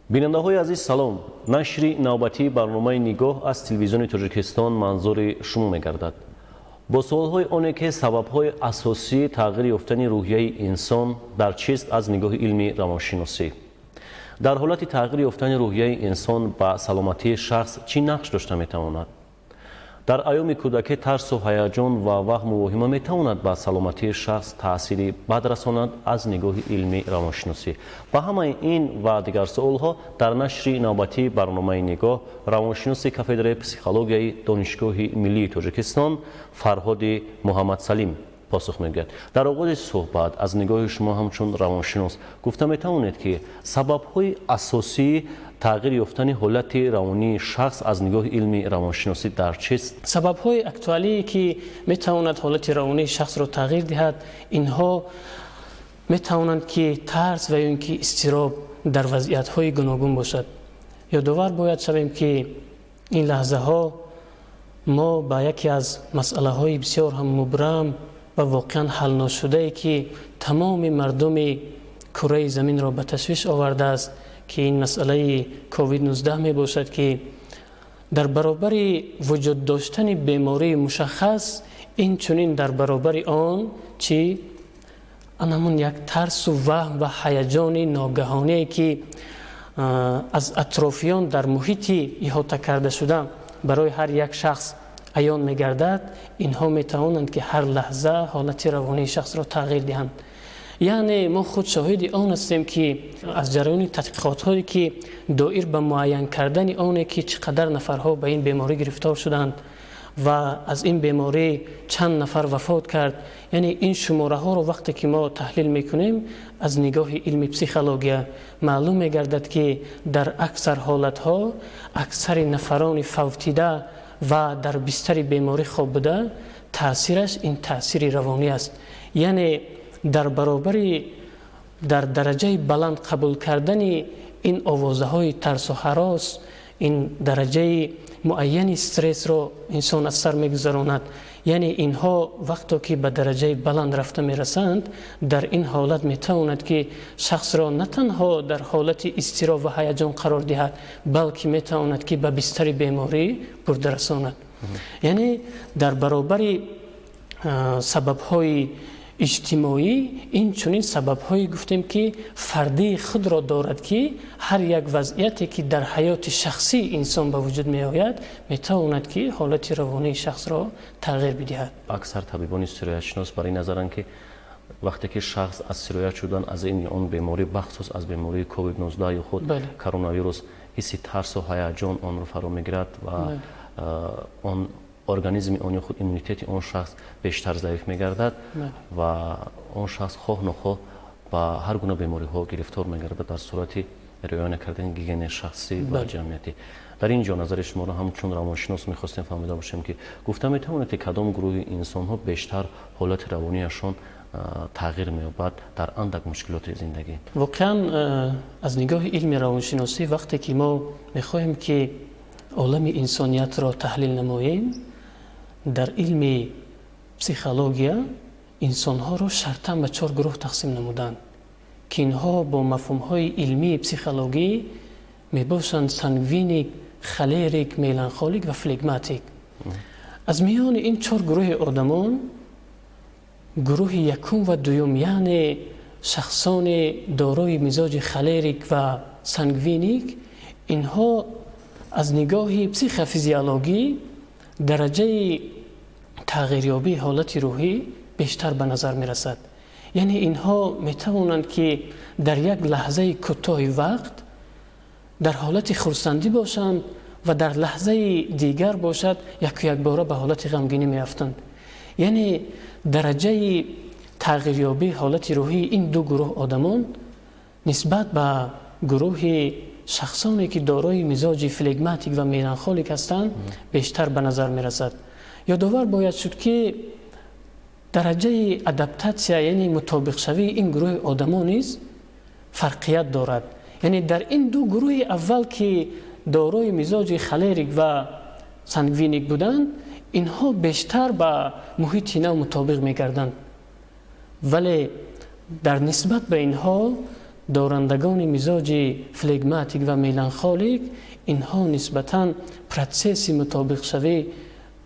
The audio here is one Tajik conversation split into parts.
Бинандаҳои азиз, салом. Нашри навбатии барномаи «Нигоҳ» аз Телевизиони Тоҷикистон манзури шумо мегардад. Бо суолҳои оне, ки сабабҳои асосии тағйир ёфтани рӯҳияи инсон дар чист аз нигоҳи илми равоншиносӣ, дар ҳолати тағйир ёфтани рӯҳияи инсон ба саломатии шахс чӣ нақш дошта метавонад, дар айёми кӯдакӣ тарсу ҳаяҷон ва ваҳму воҳима метавонад ба саломатии шахс таъсири бад расонад аз нигоҳи илми равоншиносӣ. Ба ҳамаи ин ва дигар суолҳо дар нашри навбатии барномаи «Нигоҳ» равоншиноси кафедраи психологияи Донишгоҳи миллии Тоҷикистон Фарҳоди Муҳаммадсалим посух мегӯяд. Дар оғози суҳбат, аз нигоҳи шумо ҳамчун равоншинос, гуфта метавонед, ки сабабҳои асосии тағйир ёфтани ҳолати равонии шахс аз нигоҳи илми равоншиносӣ дар чист? Сабабҳои актуалие, ки метавонад ҳолати равонии шахсро тағйир диҳад, инҳо метавонанд, ки тарс ва ё ин ки изтироб дар вазъиятҳои гуногун бошад. Ёдовар бояд шавем, ки ин лаҳзаҳо мо ба яке аз масъалаҳои бисёр ҳам мубрам ва воқеан ҳалношудае, ки тамоми мардуми кураи заминро ба ташвиш овардааст, ки ин масъалаи COVID-19 мебошад, ки дар баробари вуҷуд доштани бемории мушаххас, инчунин дар баробари он чӣ анамун як тарсу ваҳм ва ҳаяҷони ногаҳоние, ки аз атрофиён дар муҳити иҳота карда шуда барои ҳар як шахс аён мегардад, инҳо метавонанд, ки ҳар лаҳза ҳолати равонии шахсро тағйир диҳанд. Яъне мо худ шоҳиди он ҳастем, ки аз ҷараёни тадқиқотҳое, ки доир ба муайян кардани оне, ки чӣ қадар нафарҳо ба ин беморӣ гирифтор шуданд ва аз ин беморӣ чанд нафар вафот кард, яъне ин шумораҳоро вақте ки мо таҳлил мекунем аз нигоҳи илми психология, маълум мегардад, ки дар аксар ҳолатҳо аксари нафарони фавтида ва дар бистари беморӣ хоб буда, таъсираш ин таъсири равонӣ аст. Яъне дар баробари дар дараҷаи баланд қабул кардани ин овозаҳои тарсу ҳарос, ин дараҷаи муайяни стрессро инсон аз сар мегузаронад. Яъне инҳо вақто ки ба дараҷаи баланд рафта мерасанд, дар ин ҳолат метавонад, ки шахсро на танҳо дар ҳолати изтироб ва ҳаяҷон қарор диҳад, балки метавонад, ки ба бистари беморӣ бурда расонад. Яъне дар баробари сабабҳои иҷтимоӣ, инчунин сабабҳое гуфтем, ки фардии худро дорад, ки ҳар як вазъияте, ки дар ҳаёти шахсии инсон ба вуҷуд меояд, метавонад, ки ҳолати равонии шахсро тағйир бидиҳад. Аксар табибони сироятшинос бар ин назаранд, ки вақте ки шахс аз сироят шудан аз ин ё он беморӣ, бахусус аз бемории COVID-19 ё худ коронавирус, ҳисси тарсу ҳаяҷон онро фаро мегирад ва он организми он ё худ иммунитети он шахс бештар заиф мегардад ва он шахс хоҳ нохоҳ ба ҳар гуна бемориҳо гирифтор мегардад дар сурати риоя накардани гигиенаи шахсӣ ва ҷамъиятӣ. Дар ин ҷо назари шуморо ҳамчун равоншинос мехостем фаҳмида бошем, ки гуфта метавонед, ки кадом гурӯҳи инсонҳо бештар ҳолати равонияшон тағйир меёбад дар андак мушкилоти зиндагӣ? Воқеан, аз нигоҳи илми равоншиносӣ, вақте ки мо мехоҳем, ки олами инсониятро таҳлил намоем, дар илми психология инсонҳоро шартан ба чор гурӯҳ тақсим намуданд, ки инҳо бо мафҳумҳои илмии психологӣ мебошанд: сангвиник, холерик, меланхолик ва флегматик. Аз миёни ин чор гурӯҳи одамон гурӯҳи якум ва дуюм, яъне шахсони дорои мизоҷи холерик ва сангвиник, инҳо аз нигоҳи психофизиологӣ дараҷаи тағйирёбии ҳолати рӯҳӣ бештар ба назар мерасад. Яъне инҳо метавонанд, ки дар як лаҳзаи кӯтоҳи вақт дар ҳолати хурсандӣ бошанд ва дар лаҳзаи дигар бошад, яку якбора ба ҳолати ғамгинӣ меафтанд. Яъне дараҷаи тағйирёбии ҳолати рӯҳии ин ду гурӯҳ одамон нисбат ба гурӯҳи шахсоне, ки дорои мизоҷи флегматик ва меланхолик ҳастанд, бештар ба назар мерасад. Ёдовар бояд шуд, ки дараҷаи адаптатсия, яъне мутобиқшавии ин гурӯҳи одамо низ фарқият дорад. Яъне дар ин ду гурӯҳи аввал, ки дорои мизоҷи холерик ва сангвиник буданд, инҳо бештар ба муҳити нав мутобиқ мегарданд, вале дар нисбат ба инҳо Дорандагони мизоҷи флегматик ва меланхолик инҳо нисбатан процесси мутобиқшавӣ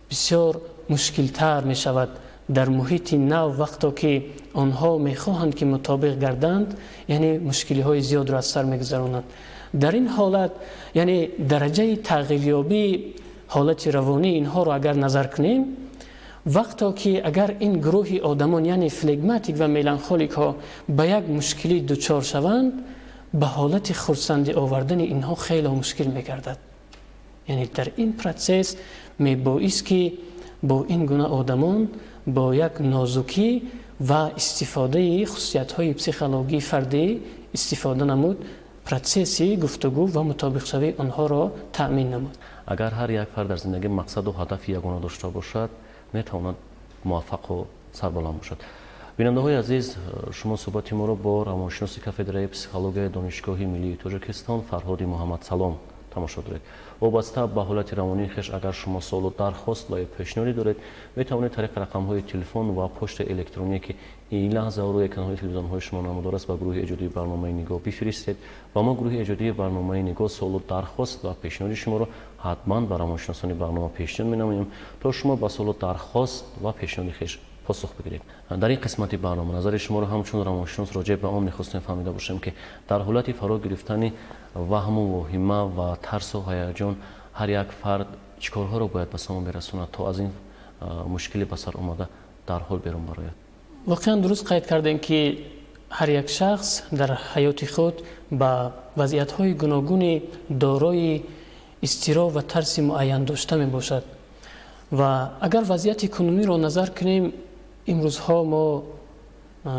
бисёр мушкилтар мешавад. Дар муҳити нав вақто ки онҳо мехоҳанд ки мутобиқ гарданд, яъне мушкилиҳои зиёдро аз сар мегузаронанд. Дар ин ҳолат, яъне дараҷаи тағйирёбии ҳолати равонии инҳоро агар назар кунем, вақто ки агар ин гурӯҳи одамон, яъне флегматик ва меланхоликҳо ба як мушкилӣ дучор шаванд, ба ҳолати хурсандӣ овардани инҳо хеле мушкил мегардад. Яъне дар ин процесс мебоист ки бо ин гуна одамон бо як нозукӣ ва истифодаи хусусиятҳои психологии фардӣ истифода намуд, процесси гуфтугӯ ва мутобиқшавии онҳоро таъмин намуд. Агар ҳар як фард дар зиндагӣ мақсаду ҳадафи ягона дошта бошад, метавонад муваффақу сарбаланд бошад. Бинандаҳои азиз, шумо суҳбати моро бо равоншиноси кафедраи психологияи Донишгоҳи миллии Тоҷикистон Фарҳоди Муҳаммадсалом тамошо доред. Вобаста ба ҳолати равонии хеш агар шумо суолу дархост ва ё пешниҳодӣ доред, метавонед тариқи рақамҳои телефон ва почтаи электроние, ки ин лаҳза рӯи экранҳои телевизионҳои шумо намудор аст, ба гурӯҳи эҷодии барномаи Нигоҳ бифиристед ва мо гурӯҳи эҷодии барномаи Нигоҳ суолу дархост ва пешниҳоди шуморо ҳатман ба равоншиносони барнома пешниҳод менамоем, то шумо ба суолу дархост ва пешниҳоди хеш посух бигиред. Дар ин қисмати барнома назари шуморо ҳамчун равоншинос роҷеъ ба он мехостем фаҳмида бошем, ки дар ҳолати фаро гирифтани ваҳму воҳима ва тарсу ҳаяҷон ҳар як фард чӣ корҳоро бояд ба самон бирасонад, то аз ин мушкили ба сар омада дарҳол берун барояд. Воқеан дуруст қайд кардем, ки ҳар як шахс дар ҳаёти худ ба вазъиятҳои гуногуни дорои изтироб ва тарси муайян дошта мебошад. Ва агар вазъияти кунуниро назар кунем, имрӯзҳо мо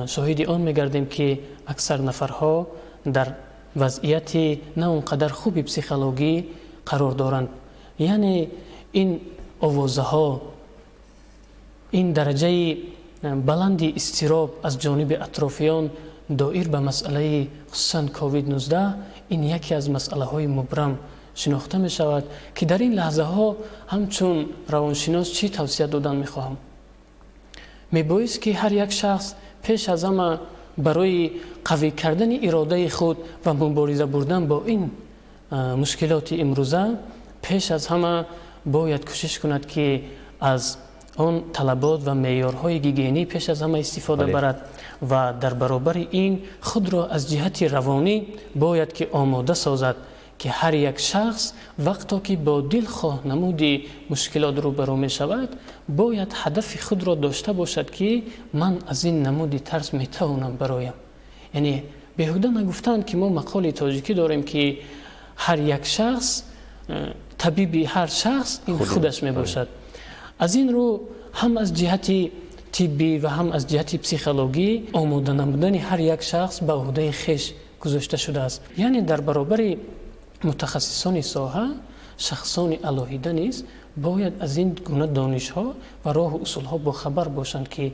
шоҳиди он мегардем, ки аксар нафарҳо дар вазъияти на он қадар хуби психологӣ қарор доранд. Яъне ин овозаҳо, ин дараҷаи баланди изтироб аз ҷониби атрофиён доир ба масъалаи хусусан COVID-19, ин яке аз масъалаҳои мубрам шинохта мешавад, ки дар ин лаҳзаҳо ҳамчун равоншинос чӣ тавсия додан мехоҳам? Мебоист ки ҳар як шахс пеш аз ҳама барои қавӣ кардани иродаи худ ва мубориза бурдан бо ин мушкилоти имрӯза пеш аз ҳама бояд кӯшиш кунад, ки аз он талабот ва меъёрҳои гигиенӣ пеш аз ҳама истифода барад ва дар баробари ин худро аз ҷиҳати равонӣ бояд ки омода созад, ки ҳар як шахс вақто ки бо дилхоҳ намуди мушкилот рӯбарӯ мешавад, бояд ҳадафи худро дошта бошад, ки ман аз ин намуди тарс метавонам бароям. Яъне беҳуда нагуфтанд, ки мо мақоли тоҷикӣ дорем, ки ҳар як шахс табиби ҳар шахс ин худаш мебошад. Аз ин рӯ ҳам аз ҷиҳати тиббӣ ва ҳам аз ҷиҳати психологӣ омода намудани ҳар як шахс ба ӯҳдаи хеш гузошта шудааст. Яъне дар баробари мутахассисони соҳа шахсони алоҳида низ бояд аз ин гуна донишҳо ва роҳу усулҳо бохабар бошанд, ки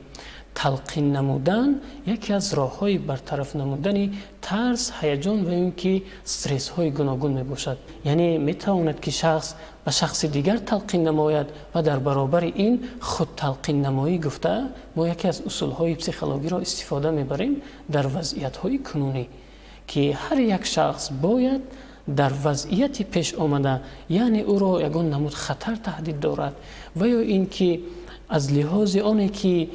талқин намудан яке аз роҳҳои бартараф намудани тарс, ҳаяҷон ва ин ки стрессҳои гуногун мебошад. Яъне метавонад, ки шахс ба шахси дигар талқин намояд ва дар баробари ин худталқиннамоӣ гуфта мо яке аз усулҳои психологиро истифода мебарем дар вазъиятҳои кунунӣ, ки ҳар як шахс бояд дар вазъияти пеш омада, яъне ӯро ягон намуд хатар таҳдид дорад ва ё ин ки аз лиҳози оне ки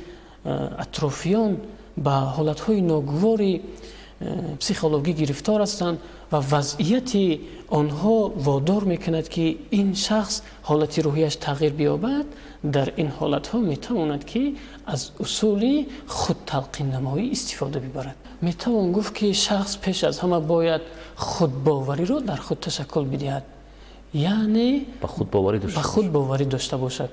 атрофиён ба ҳолатҳои ногувори психологӣ гирифтор ҳастанд ва вазъияти онҳо водор мекунад, ки ин шахс ҳолати рӯҳияш тағйир биёбад, дар ин ҳолатҳо метавонад, ки аз усули худталқиннамоӣ истифода бибарад. Метавон гуфт, ки шахс пеш аз ҳама бояд худбовариро дар худ ташаккул бидиҳад, яъне ба худбоварӣ дошта бошад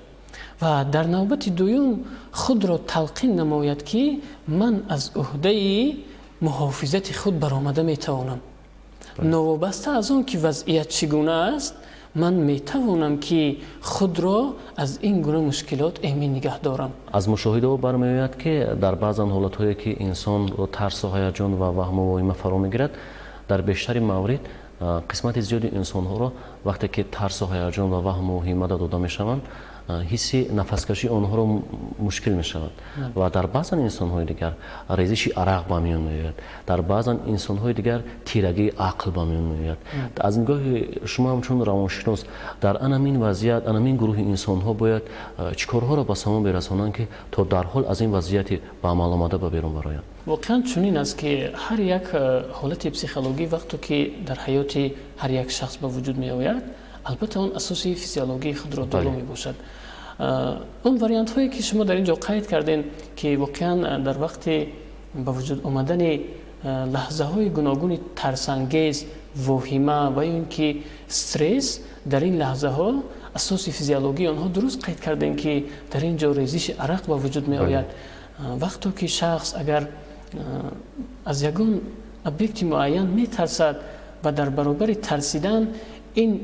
ва дар навбати дуюм худро талқин намояд, ки ман аз ӯҳдаи муҳофизати худ баромада метавонам. Новобаста аз он ки вазъият чӣ гуна аст, ман метавонам, ки худро аз ин гуна мушкилот эмин нигаҳ дорам. Аз мушоҳидаҳо бармеояд, ки дар баъзан ҳолатҳое ки инсонро тарсу ҳаяҷон ва ваҳму воҳима фаро мегирад, дар бештари маврид қисмати зиёди инсонҳоро вақте ки тарсу ҳаяҷон ва ваҳму воҳима дода мешаванд, Ҳисси нафаскашии онҳоро мушкил мешавад ва дар баъзан инсонҳои дигар резиши арақ ба миён меояд, дар баъзан инсонҳои дигар тирагии ақл ба миён меояд. Аз нигоҳи шумо ҳамчун равоншинос, дар анамин вазъият анамин гурӯҳи инсонҳо бояд чӣ корҳоро ба самон берасонанд, ки то дарҳол аз ин вазъияти ба амал омада ба берун бароянд? Воқеан чунин аст, ки ҳар як ҳолати психологӣ вақто ки дар ҳаёти ҳар як шахс ба вуҷуд меояд, албатта он асоси физиологии худро доро мебошад. Он вариантҳое ки шумо дар ин ҷо қайд кардем, ки воқеан дар вақти ба вуҷуд омадани лаҳзаҳои гуногуни тарсангез, воҳима ва ё ин ки стресс, дар ин лаҳзаҳо асоси физиологии онҳо дуруст қайд кардем, ки дар ин ҷо резиши арақ ба вуҷуд меояд. Вақто ки шахс агар аз ягон объекти муайян метарсад ва дар баробари тарсидан ин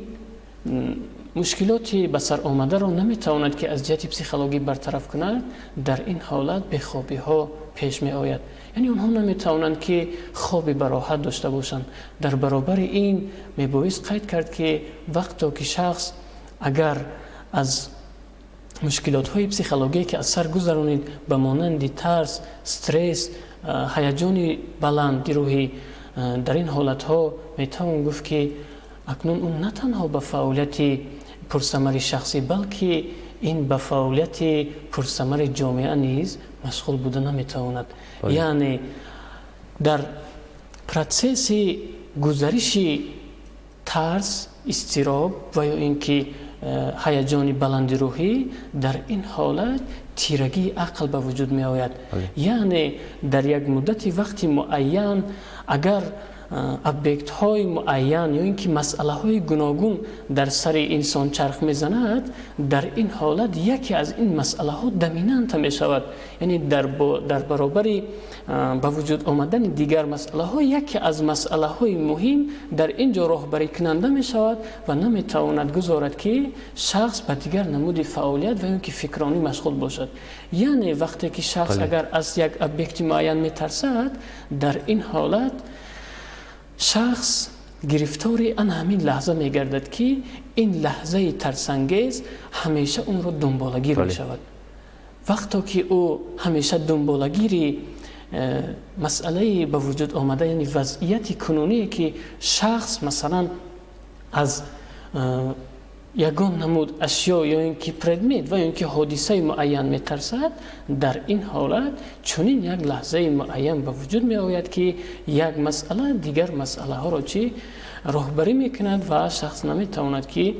мушкилоти ба сар омадаро наметавонад, ки аз ҷиҳати психологӣ бартараф кунад, дар ин ҳолат бехобиҳо пеш меояд, яъне онҳо наметавонанд, ки хоби бароҳат дошта бошанд. Дар баробари ин мебоист қайд кард, ки вақто ки шахс агар аз мушкилотҳои психологие, ки аз сар гузаронид, ба монанди тарс, стресс, ҳаяҷони баланди рӯҳӣ, дар ин ҳолатҳо метавон гуфт, ки акнун ӯ на танҳо ба фаъолияти пурсамари шахсӣ, балки ин ба фаъолияти пурсамари ҷомеа низ машғул буда наметавонад. Яъне дар протсесси гузариши тарс, изтироб ва ё ин ки ҳаяҷони баланди рӯҳӣ, дар ин ҳолат тирагии ақл ба вуҷуд меояд. Яъне дар як муддати вақти муайян агар объектҳои муайян ё ин ки масъалаҳои гуногун дар сари инсон чарх мезанад, дар ин ҳолат яке аз ин масъалаҳо доминанта мешавад, яъне дар баробари ба вуҷуд омадани дигар масъалаҳо яке аз масъалаҳои муҳим дар ин ҷо роҳбарикунанда мешавад ва наметавонад гузорад, ки шахс ба дигар намуди фаъолият ва ё ки фикронӣ машғул бошад. Яъне вақте ки шахс агар аз як объекти муайян метарсад, дар ин ҳолат шахс гирифтори ана ҳамин лаҳза мегардад, ки ин лаҳзаи тарсангез ҳамеша онро дунболагир мешавад. Вақто ки ӯ ҳамеша дунболагири масъалаи ба вуҷуд омада, яъне вазъияти кунуние, ки шахс масалан аз ягон намуд ашё ё ин ки предмет ва ё ин ки ҳодисаи муайян метарсад, дар ин ҳолат чунин як лаҳзаи муайян ба вуҷуд меояд, ки як масъала дигар масъалаҳоро чӣ роҳбарӣ мекунад ва шахс наметавонад, ки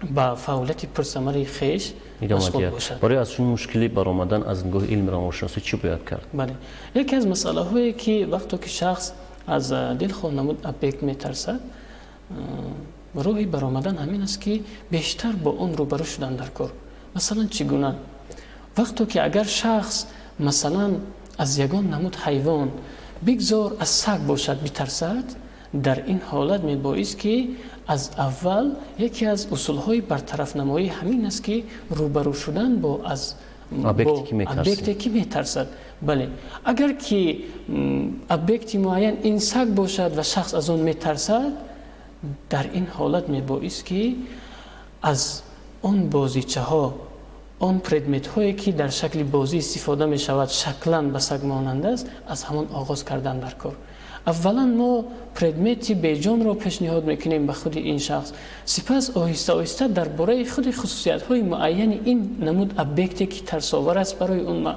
ба фаъолияти пурсамари хеш машғул бошад. Барои аз чунин мушкилӣ баромадан аз нигоҳи илми равоншиносӣ чӣ бояд кард? Бале, яке аз масъалаҳое, ки вақто ки шахс аз дилхоҳ намуд объект метарсад, роҳи баромадан ҳамин аст, ки бештар бо он рӯбарӯ шудан дар кор. Масалан, чӣ гуна? Вақто ки агар шахс масалан аз ягон намуд ҳайвон, бигзор аз саг бошад, битарсад, дар ин ҳолат мебоист, ки аз аввал яке аз усулҳои бартарафнамоӣ ҳамин аст, ки рӯбарӯ шудан бо аз объекте, ки метарсад. Бале, агар ки объекти муайян ин саг бошад ва шахс аз он метарсад, дар ин ҳолат мебоист, ки аз он бозичаҳо, он предметҳое, ки дар шакли бозӣ истифода мешавад, шаклан ба саг монанд аст, аз ҳамон оғоз кардан дар кор. Аввалан мо предмети беҷонро пешниҳод мекунем ба худи ин шахс, сипас оҳиста оҳиста дар бораи худи хусусиятҳои муайяни ин намуд объекте, ки тарсовар аст, барои он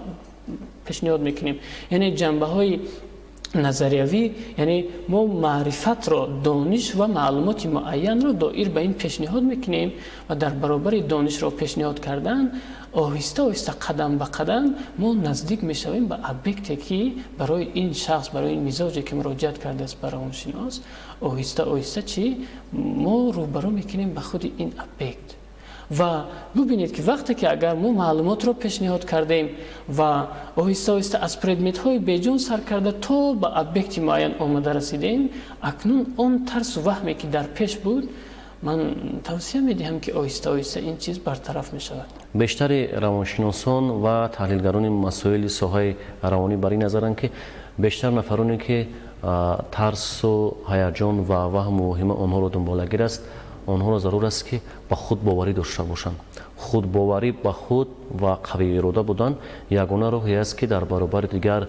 пешниҳод мекунем, яъне ҷанбаҳои назариявӣ, яъне мо маърифатро, дониш ва маълумоти муайянро доир ба ин пешниҳод мекунем ва дар баробари донишро пешниҳод кардан оҳиста оҳиста, қадам ба қадам мо наздик мешавем ба объекте, ки барои ин шахс, барои ин мизоҷе, ки муроҷиат кардааст ба равоншинос, оҳиста оҳиста чӣ мо рӯбарӯ мекунем ба худи ин объект. Ва бубинед, ки вақте ки агар мо маълумотро пешниҳод кардем ва оҳиста оҳиста аз предметҳои беҷон сар карда то ба объекти муайян омада расидем, акнун он тарсу ваҳме, ки дар пеш буд, ман тавсия медиҳам, ки оҳиста оҳиста ин чиз бартараф мешавад. Бештари равоншиносон ва таҳлилгарони масоили соҳаи равонӣ бар ин назаранд, ки бештар нафароне, ки тарсу ҳаяҷон ва ваҳму воҳима онҳоро дунболагир аст, онҳоро зарур аст, ки ба худ боварӣ дошта бошанд. Худбоварӣ ба худ ва қавиирода будан ягона роҳе аст, ки дар баробари дигар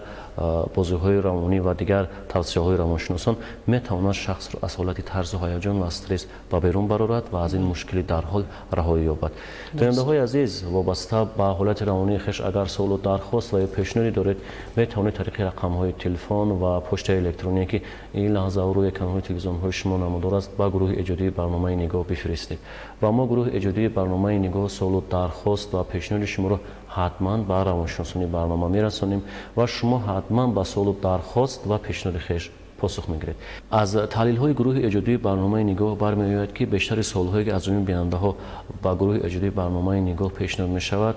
бозиҳои равонӣ ва дигар тавсияҳои равоншиносон метавонад шахсро аз ҳолати тарсу ҳаяҷон ва стресс ба берун барорад ва аз ин мушкилӣ дарҳол раҳоӣ ёбад. Бинандаҳои азиз, вобаста ба ҳолати равонии хеш агар суолу дархост ва ё пешниҳоде доред, метавонед тариқи рақамҳои телефон ва почтаи электроние, ки ин лаҳзаҳо рӯи экранҳои телевизионҳои шумо намудор аст, ба гурӯҳи эҷодии барномаи «Нигоҳ» бифиристед ва мо гурӯҳи эҷодии барномаи «Нигоҳ» суолу дархост ва пешниҳоди шуморо ҳатман ба равоншиносони барнома мерасонем ва шумо ҳатман ба суолу дархост ва пешниҳоди хеш посух мегиред. Аз таҳлилҳои гурӯҳи эҷодии барномаи «Нигоҳ» бармеояд, ки бештари суолҳое, ки аз ҷониби бинандаҳо ба гурӯҳи эҷодии барномаи «Нигоҳ» пешниҳод мешавад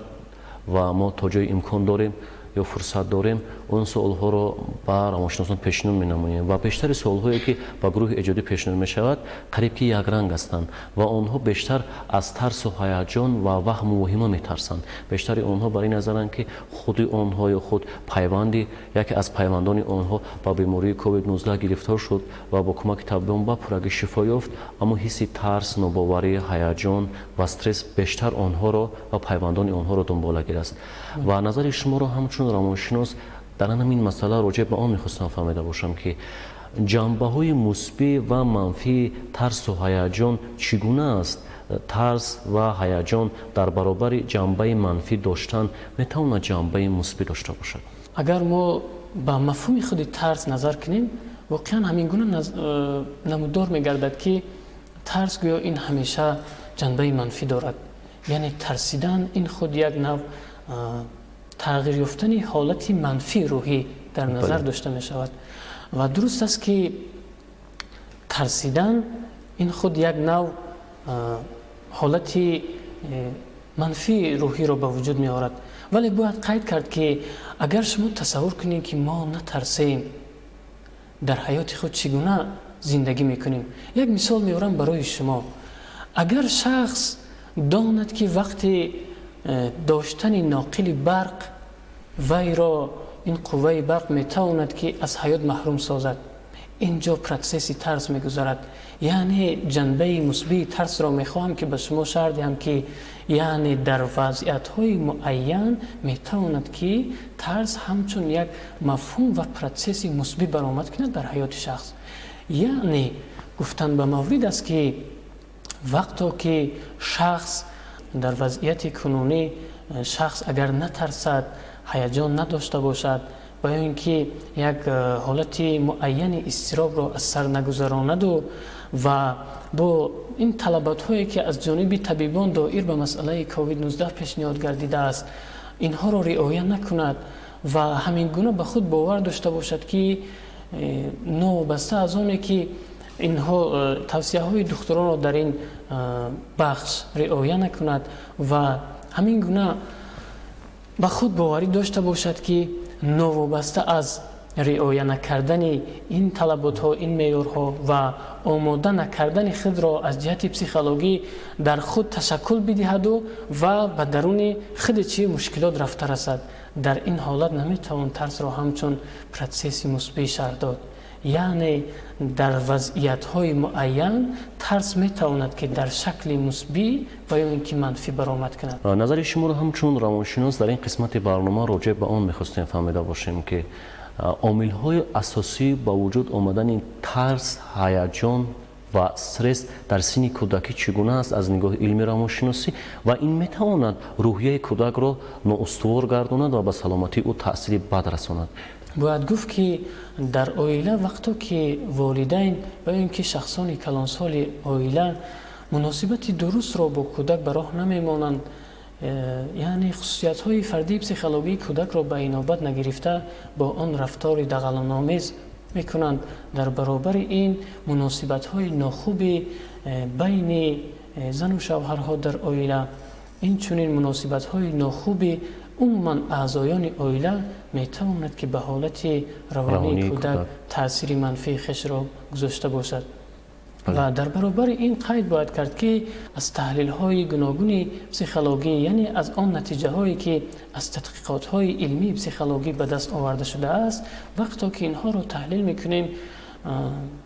ва мо то ҷои имкон дорем ё фурсат дорем, он суолҳоро ба равоншиносон пешниҳод менамоем ва бештари суолҳое, ки ба гурӯҳи эҷодӣ пешниҳод мешавад, қариб ки якранг ҳастанд ва онҳо бештар аз тарсу ҳаяҷон ва ваҳму воҳима метарсанд. Бештари онҳо бар ин назаранд, ки худи онҳо ё худ пайванди яке аз пайвандони онҳо ба бемории COVID-19 гирифтор шуд ва бо кӯмаки табибон ба пуррагӣ шифо ёфт, аммо ҳисси тарс, нобоварӣ, ҳаяҷон ва стресс бештар онҳоро ва пайвандони онҳоро дунболагир аст. Ва назари шуморо ҳамчун равоншинос дар ҳамин масъала роҷеъ ба он мехостам фаҳмида бошам, ки ҷанбаҳои мусбӣ ва манфии тарсу ҳаяҷон чӣ гуна аст? Тарс ва ҳаяҷон дар баробари ҷанбаи манфӣ доштан метавонад ҷанбаи мусбӣ дошта бошад? Агар мо ба мафҳуми худи тарс назар кунем, воқеан ҳамин гуна намудор мегардад, ки тарс гӯё ин ҳамеша ҷанбаи манфӣ дорад. Яъне тарсидан ин худ як нав тағйир ёфтани ҳолати манфии рӯҳӣ дар назар дошта мешавад. Ва дуруст аст, ки тарсидан ин худ як нав ҳолати манфии рӯҳиро ба вуҷуд меорад, вале бояд қайд кард, ки агар шумо тасаввур кунед, ки мо натарсем, дар ҳаёти худ чӣ гуна зиндагӣ мекунем? Як мисол меорам барои шумо. Агар шахс донад, ки вақти доштани ноқили барқ вайро ин қувваи барқ метавонад, ки аз ҳаёт маҳрум созад, ин ҷо процесси тарс мегузарад. Яъне ҷанбаи мусбии тарсро мехоҳам, ки ба шумо шарҳ диҳам, ки яъне дар вазъиятҳои муайян метавонад, ки тарс ҳамчун як мафҳум ва процесси мусбӣ баромад кунад дар ҳаёти шахс. Яъне гуфтан ба маврид аст, ки вақто ки шахс дар вазъияти кунунӣ, шахс агар натарсад, ҳаяҷон надошта бошад ва ё ин ки як ҳолати муайяни изтиробро аз сар нагузаронаду ва бо ин талаботҳое, ки аз ҷониби табибон доир ба масъалаи COVID-19 пешниҳод гардидааст, инҳоро риоя накунад ва ҳамин гуна ба худ бовар дошта бошад, ки новобаста аз оне ки инҳо тавсияҳои духтуронро дар ин бахш риоя накунад ва ҳамин гуна ба худ боварӣ дошта бошад, ки новобаста аз риоя накардани ин талаботҳо, ин меъёрҳо ва омода накардани худро аз ҷиҳати психологӣ дар худ ташаккул бидиҳаду ва ба даруни худи чӣ мушкилот рафта расад, дар ин ҳолат наметавон тарсро ҳамчун процесси мусбӣ шарҳ дод. Яъне дар вазъиятҳои муайян тарс метавонад, ки дар шакли мусбӣ ва ё ин ки манфӣ баромад кунад. Назари шуморо ҳамчун равоншинос дар ин қисмати барнома роҷеъ ба он мехостем фаҳмида бошем, ки омилҳои асосии ба вуҷуд омадани тарс, ҳаяҷон ва стресс дар синни кӯдакӣ чӣ гуна аст аз нигоҳи илми равоншиносӣ ва ин метавонад рӯҳияи кӯдакро ноустувор гардонад ва ба саломатии ӯ таъсири бад расонад? Бояд гуфт, ки дар оила вақто ки волидайн ва ё ин ки шахсони калонсоли оила муносибати дурустро бо кӯдак ба роҳ намемонанд, яъне хусусиятҳои фардии психологии кӯдакро ба инобат нагирифта, бо он рафтори дағалономез мекунанд, дар баробари ин муносибатҳои нохуби байни зану шавҳарҳо дар оила, инчунин муносибатҳои нохуби умуман аъзоёни оила метавонад, ки ба ҳолати равонии кӯдак таъсири манфии хешро гузошта бошад. Ва дар баробари ин қайд бояд кард, ки аз таҳлилҳои гуногуни психологӣ, яъне аз он натиҷаҳое, ки аз тадқиқотҳои илмии психологӣ ба даст оварда шудааст, вақто ки инҳоро таҳлил мекунем,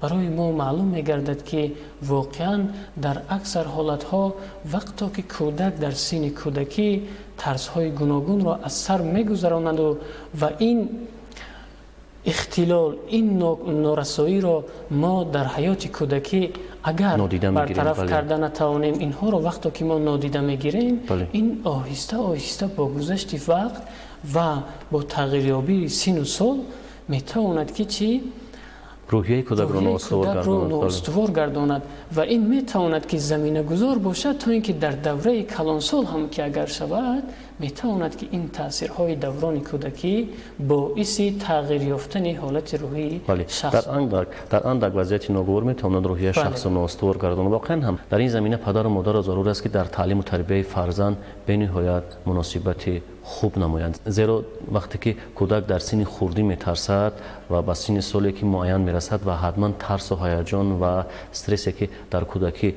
Барои мо маълум мегардад, ки воқеан дар аксар ҳолатҳо вақто ки кӯдак дар синни кӯдакӣ тарсҳои гуногунро аз сар мегузаронаду ва ин ихтилол, ин норасоиро мо дар ҳаёти кӯдакӣ агар бартараф карда натавонем, инҳоро вақто ки мо нодида мегирем, ин оҳиста оҳиста бо гузашти вақт ва бо тағйирёбии сину сол метавонад ки чӣ рӯҳияи кӯдакро ноустувор гардонад ва ин метавонад ки заминагузор бошад, то ин ки дар давраи калонсол ҳам ки агар шавад, метавонад ки ин таъсирҳои даврони кӯдакӣ боиси тағйир ёфтани ҳолати рӯҳии шахс дар андак вазъияти ногувор метавонад рӯҳияи шахсро ноустувор гардонад. Воқеан ҳам дар ин замина падару модарро зарур аст, ки дар таълиму тарбияи фарзанд бениҳоят муносибати хуб намоянд, зеро вақте ки кӯдак дар синни хурдӣ метарсад ва ба синни соле ки муайян мерасад ва ҳатман тарсу ҳаяҷон ва стрессе ки дар кӯдакӣ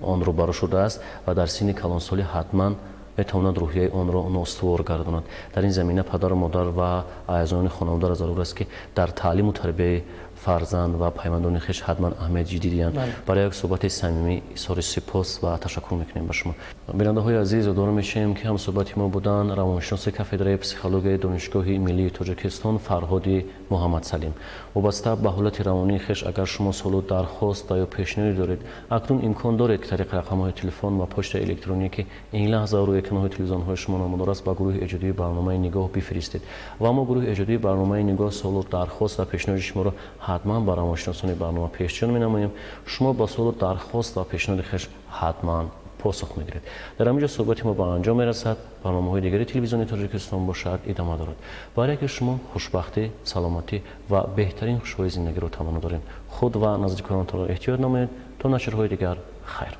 он рӯбарӯ шудааст ва дар синни калонсолӣ ҳатман метавонад рӯҳияи онро ноустувор гардонад. Дар ин замина падару модар ва аъзоёни хонаводаро зарур аст, ки дар таълиму тарбияи фарзанд ва пайвандони хеш ҳатман аҳамияти ҷиддӣ диҳанд. Барои як суҳбати самимӣ изҳори сипос ва ташаккур мекунем ба шумо. Бинандаҳои азиз, ёдовар мешавем, ки ҳамсуҳбати мо буданд равоншиноси кафедраи психологияи Донишгоҳи миллии Тоҷикистон Фарҳоди Муҳаммадсалим. Вобаста ба ҳолати равонии хеш агар шумо суолу дархост ва ё пешниҳоде доред, акнун имкон доред, ки тариқи рақамҳои телефон ва почтаи электронӣ, ки ин лаҳза рӯи экранҳои телевизионҳои шумо намудор аст, ба гурӯҳи эҷодии барномаи «Нигоҳ» бифиристед ва мо гурӯҳи эҷодии барномаи «Нигоҳ» суолу дархост ва пешниҳоди шуморо ҳатман ба равоншиносони барнома пешниҳод менамоем. Шумо ба суолу дархост ва пешниҳоди хеш ҳатман посух мегиред. Дар ҳамин ҷо суҳбати мо ба анҷом мерасад. Барномаҳои дигари Телевизиони Тоҷикистон бошад идома дорад. Барои яке шумо хушбахтӣ, саломатӣ ва беҳтарин хушҳои зиндагиро таманно дорем. Худ ва наздиконатонро эҳтиёт намоед. То нашрҳои дигар, хайр.